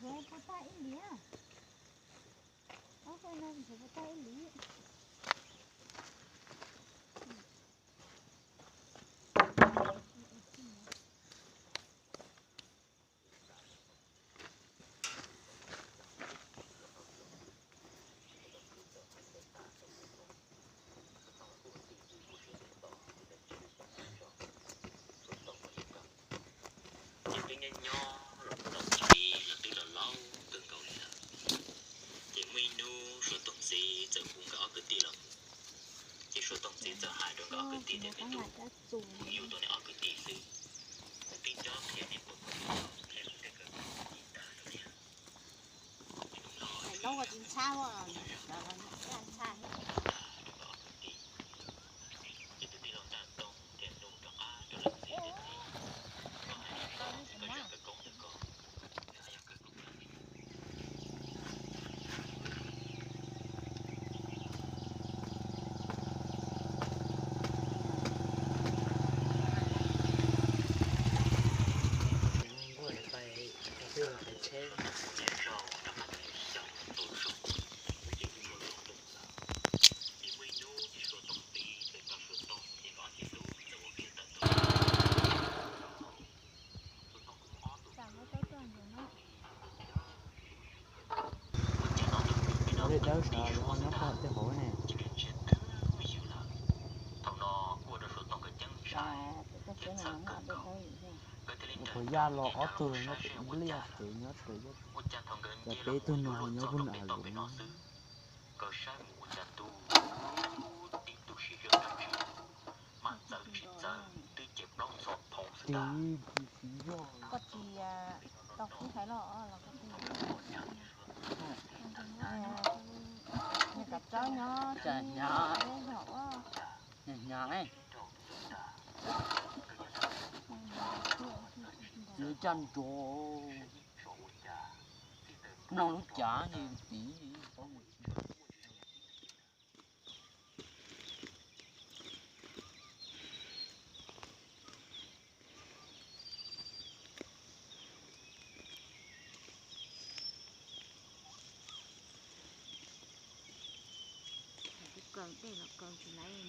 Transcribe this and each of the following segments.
Puas tag ib liam? Ob qho no puas tag ib liam? Ces peb nyob nyob los mus los txog pib los twb los laus kawg nkaus li lawm. Ces muaj ib hnub Suav Tooj txiv txawm hu nkawd ob kwv tij los mus. Ces Suav Tooj txiv txawm hais rau nkawd ob kwv tij tias, Koj tus, yus tus niag ob kwv tij xwb, kuv pib nco qhia nej puas muaj ib zaug qhia lus tej kawg tag lawm thiab. Hnub no tsis ntshab, ntshab thiab. Ces tus tij laug Ntaj Toog thiaj nug rov qab rau leej txiv tias, Txiv, koj hais li ko, koj zaj khawv koob ntawm ko, nws haj yog khawv koob dab tsi? Dawb sav nyob pog tej hauv ne. Puas yaj los ob tug los nyob pem npliaj ces nyob pem, cas peb tug no ho nyob pem no lus no. Tiv tsis yog. Koj tsis tau qhib hais los los koj twb, niag kav tsob nyob, hnyav, hnyav, nws caj nrov, noj lub cav tiv. Kaw dej los kaw tsis laiv.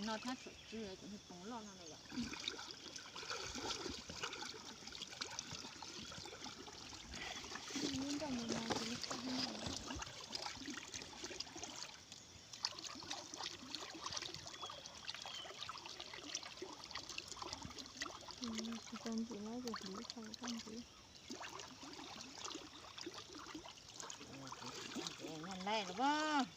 No thab tsum tsw cov niag poov loj no na yom. Tsis tau ntxim na, ces hliv tau tau ntxiv. Nyob lawm los as.